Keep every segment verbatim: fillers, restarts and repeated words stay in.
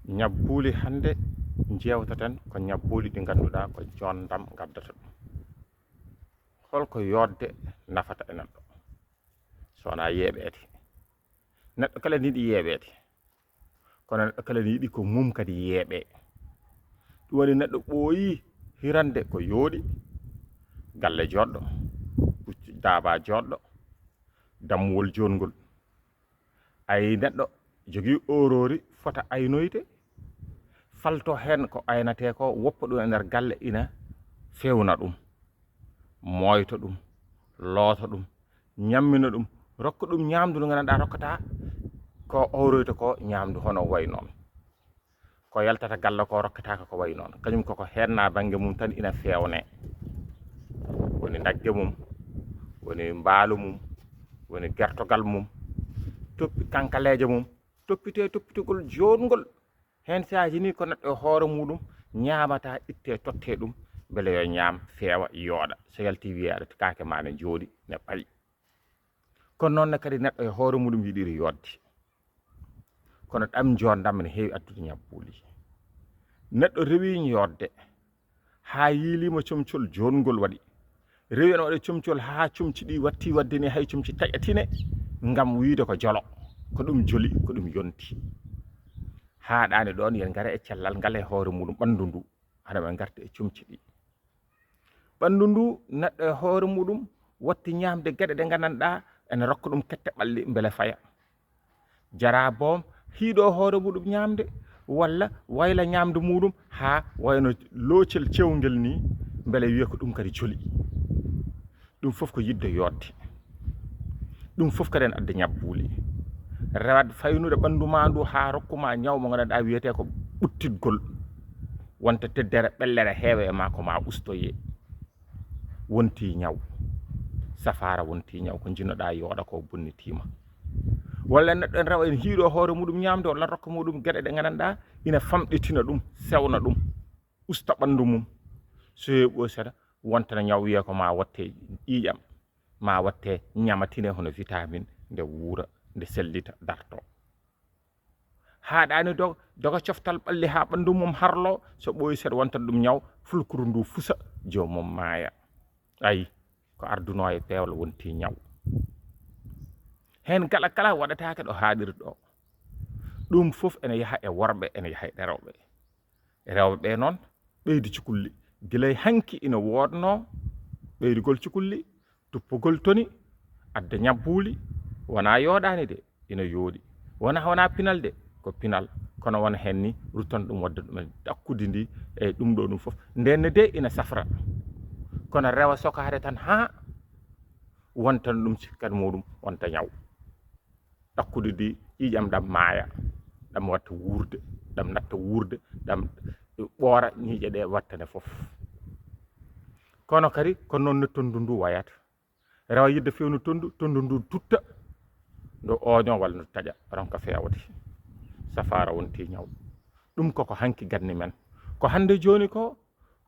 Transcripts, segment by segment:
Ñabbuuli hannde njeewtaten ko ñabbuuli ɗi ngannduɗaa ko joondam ngaddata ɗum. Holko yooɗde nafata e neɗɗo? So wonaa yeeɓeede. Neɗɗo kala ne yiɗi yeeɓeede. Kono neɗɗo kala ne yiɗi ko mum kadi yeeɓee. Ɗum woni neɗɗo ɓooyi hirande ko yooɗi, galle jooɗɗo, puccu daaba jooɗɗo, dammuwol joonngol. Ay neɗɗo jogii oorori fota aynoyde, falto heen ko aynatee ko, woppa ɗum e nder galle ina fewna ɗum, mooyto ɗum, looto ɗum, ñammina ɗum, rokka ɗum ñaamdu ndu nganndanɗaa rokkata ko ooroyta ko ñaamdu hono way noon. Ko yaltata galle ko rokkataaka ko way noon. Kañum koko heenna bannge mum tan ina feewne. Woni ndagge mum, woni mbaalu mum, woni gertogal mum, toppi kankaleeje mum, toppitee toppitugol joonngol. Heen saaji ni ko neɗɗo e hoore muɗum ñaamata, ittee tottee ɗum, mbele yo ñaam feewa yooɗa. So yalti wiyaade kaake ma ne njooɗi ne payi. Kono noon ne kadi neɗɗo e hoore muɗum yiɗiri yooɗde. Kono ɗam joondam ne heewi addude ñabbuuli. Neɗɗo rewi yooɗde haa yiiliima comcol joonngol waɗi. Rewi ene waɗa comcol haa comci ɗi watti waɗde ni hay comci taƴatine ngam wiyde ko jolo. Ko ɗum joli, ko ɗum yonti. Haaɗaani ɗoon, yen ngara e cellal ngal e hoore muɗum ɓanndu ndu. Hade men ngarta e comci ɗi. Ɓanndu ndu neɗɗo e hoore muɗum watti ñaamde geɗe ɗe nganndanɗaa ene rokka ɗum kette ɓalli mbele faya. Jara boom hiiɗo hoore muɗum ñaamde walla wayla ñaamde muɗum haa wayno loocel cewngel ni mbele wiya ko ɗum kadi joli. Ɗum fof ko yiɗde yooɗde. Ɗum fof kadi ene adda ñabbuuli. Rewat faynude ɓanndu ma ndu haa rokku ma ñaw mo nganndanɗaa wiyetee ko ɓuttitgol. Wonta teddere ɓellere heewa e ma ko ma ustoye. Wonti ñaw. Safaara wonti ñaw. Ko njinoɗaa yooɗa ko bonnitiima. Walla neɗɗo ene rewa ene hiiɗo hoore muɗum ñaamde walla rokka muɗum geɗe ɗe nganndanɗaa ina famɗitina ɗum, sewna ɗum, usta ɓanndu mum. So heɓi seeɗa wontana ñaw wiya ko ma watte ƴiiƴam, ma watte ñamatine hono vitamine nde wuura, nde sellita, darto. Haaɗaani do-, doga coftal ɓalli haa ɓanndu mum harlo, so ɓooyi seeɗa wonta ɗum ñaw, fulkuru ndu fusa, joomum maaya. Ayi, ko ardunoo e peewal wonti ñaw. Heen kala kala waɗataake ɗo haaɗiri ɗo. Ɗum fof ene yaha e worɓe, ene yaha e rewɓe. Rewɓe ɓe noon ɓeydi cukalli. Gila e hanki ina woodnoo ɓeydugol cukalli, tuppugol toni, adda ñabbuuli, wonaa yooɗaani de, ina yooɗi. Wonaa, wonaa pinal de, ko pinal, kono wona heen ni ruttan ɗum waɗde ɗumen ɗakkudi ndi e ɗum ɗo ɗum fof. Ndeen ne de ina safra, kono rewa sokaade tan haa wontan ɗum sikkat muɗum wonta ñaw. Ɗakkude de ƴiiƴam ɗam maaya, ɗam watta wuurde, ɗam natta wuurde, ɗam ɓoora ñiiƴe ɗe wattane fof. Kono kadi ko noon ne tonndu ndu wayata. Rewa yidde fewnu tonndu, tonndu ndu tutta, ndo ooño walla ndo taƴa, ronka feewde. Safaara wonti ñaw. Ɗum koko hanki ganni men. Ko hannde jooni ko,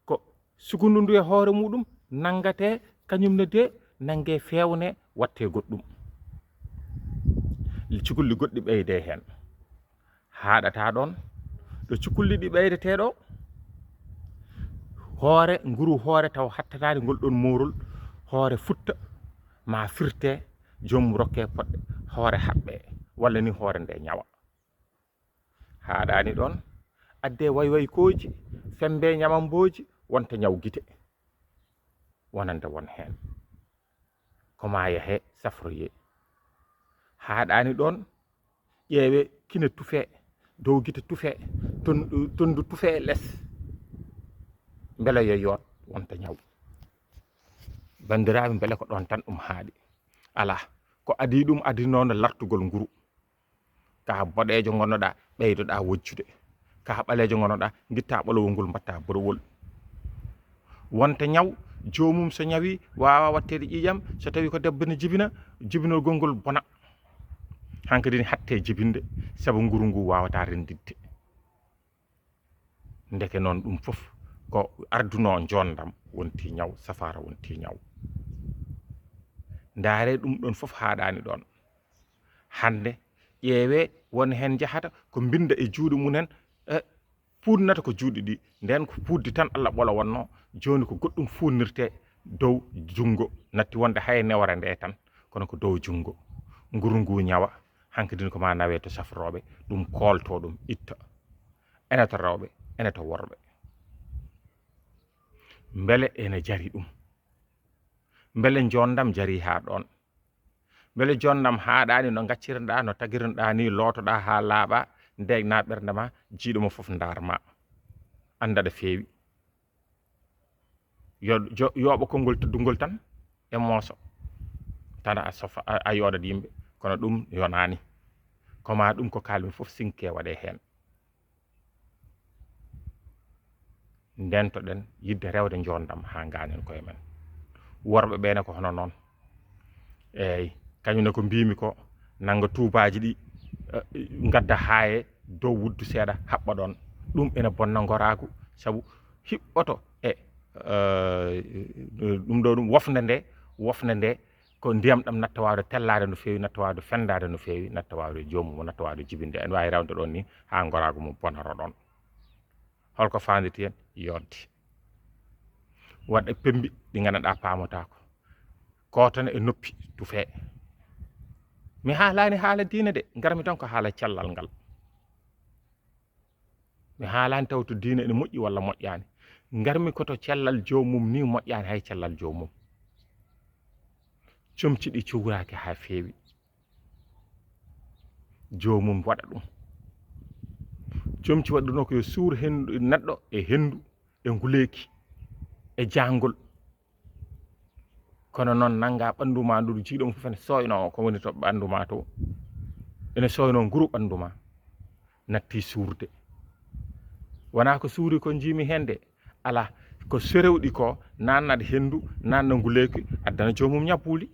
ko sukundu ndu e hoore muɗum nanngate, kañum ne de nannge feewne watte goɗɗum. Cukalli goɗɗi ɓeyde heen. Haaɗata ɗoon, ɗo cukalli ɗi ɓeydetee ɗo, hoore, nguru hoore taw hattanaani ngol ɗoon moorol, hoore futta, ma firte, joomum rokke poɗɗe, hoore haɓɓe, walla ni hoore nde ñawa. Haaɗaani ɗoon, addee waywaykooji, femmbee ñamambooji, wonta ñaw gite, wonande won heen. Ko ma yahe safroye. Haaɗaani ɗoon, ƴeewe kine tufee, dow gite tufee, ton-, tonndu tufee les. Mbele yo yoot wonta ñaw. Banndiraaɓe, mbele ko ɗoon tan ɗum haaɗi? Alaa, ko adii ɗum adii noon lartugol nguru. Ka boɗeejo ngonnoɗaa, ɓeydoɗaa wojjude. Ka ɓaleejo ngonnoɗaa, ngittaa ɓalowol ngol, mbaɗtaa borowol. Wonta ñaw, joomum so ñawi, waawa watteede ƴiiƴam, so tawi ko debbo ne jibina, jibinol ngol bona. Hankadi ne hatte jibinde, sabu nguru ngu waawataa rennditde. Ndeke noon ɗum fof ko ardunoo njoondam, wonti ñaw, safaara wonti ñaw. Ndaare ɗum ɗoon fof haaɗaani ɗoon. Hannde ƴeewee won heen njahata ko mbinnda e juuɗe mum en, e puunnata ko juuɗe ɗi. Nden ko puuddi tan Allah ɓolo wonno. Jooni ko goɗɗum fuunnirte dow junngo, natti wonde hay newre nde tan, kono ko dow junngo. Nguru ngu ñawa, hankadin ko ma nawe to safrooɓe, ɗum koolto ɗum itta. Ene to rewɓe, ene to worɓe. Mbele ene jari ɗum? Mbele njonndam jari haa ɗoon? Mbele njonndam haaɗaani no ngaccirnoɗaa, no tagirnoɗaa ni, lootoɗaa haa laaɓa, ndeeƴna ɓernde ma, jiiɗo mo fof ndaar ma, annda ɗo feewi. Yo, jo-, yooɓa konngol teddungol tan e mooso, tan a sofa, a, a yooɗat yimɓe, kono ɗum yonaani. Ko ma ɗum ko kaalmi fof sinke waɗe heen. Ndentoɗen yiɗde rewde njonndam haa ngaanen koye men. Worɓe ɓee ne ko hono noon. Eey, kañum ne ko mbiymi ko, nannga tuubaaji ɗi, eh, ngadda haa e dow wuddu seeɗa, haɓɓa ɗoon. Ɗum ene bonna ngoraagu, sabu hiɓɓoto e, eh, ɗum ɗo ɗum wofnde nde, wofnde nde ko ndiyam ɗam natta waawde tellaade no feewi, natta waawde fenndaade no feewi, natta waawde joomum, natta waawde jibinde. Ene waawi rewde ɗoon ni haa ngoraagu mum bonata ɗoon. Holko faanditi heen? Yooɗde. Waɗa pemmbi ɗi nganndanɗaa paamotaako. Kootane e noppi tufee. Mi haalaani haala diine de, ngarmi tan ko haala cellal ngal. Mi haalaani taw to diine ene moƴƴi walla moƴƴaani. Ngarmi ko to cellal joomum ni moƴƴaani hay cellal joomum. Comci ɗi cuuraaki haa feewi. Joomum waɗa ɗum. Comci waɗuno ko yo suur henndu, neɗɗo e henndu, e nguleeki, e jaangol. Kono noon nannga ɓanndu ma ndu jiiɗo mum fof ene sooyno, ko woni to ɓanndu ma to. Ene sooyno nguru ɓanndu ma. Natti suurde. Wonaa ko suuri ko njiimi heen de. Alaa, ko serewɗi ko, naannat henndu, naanna nguleeki, addana joomum ñabbuuli.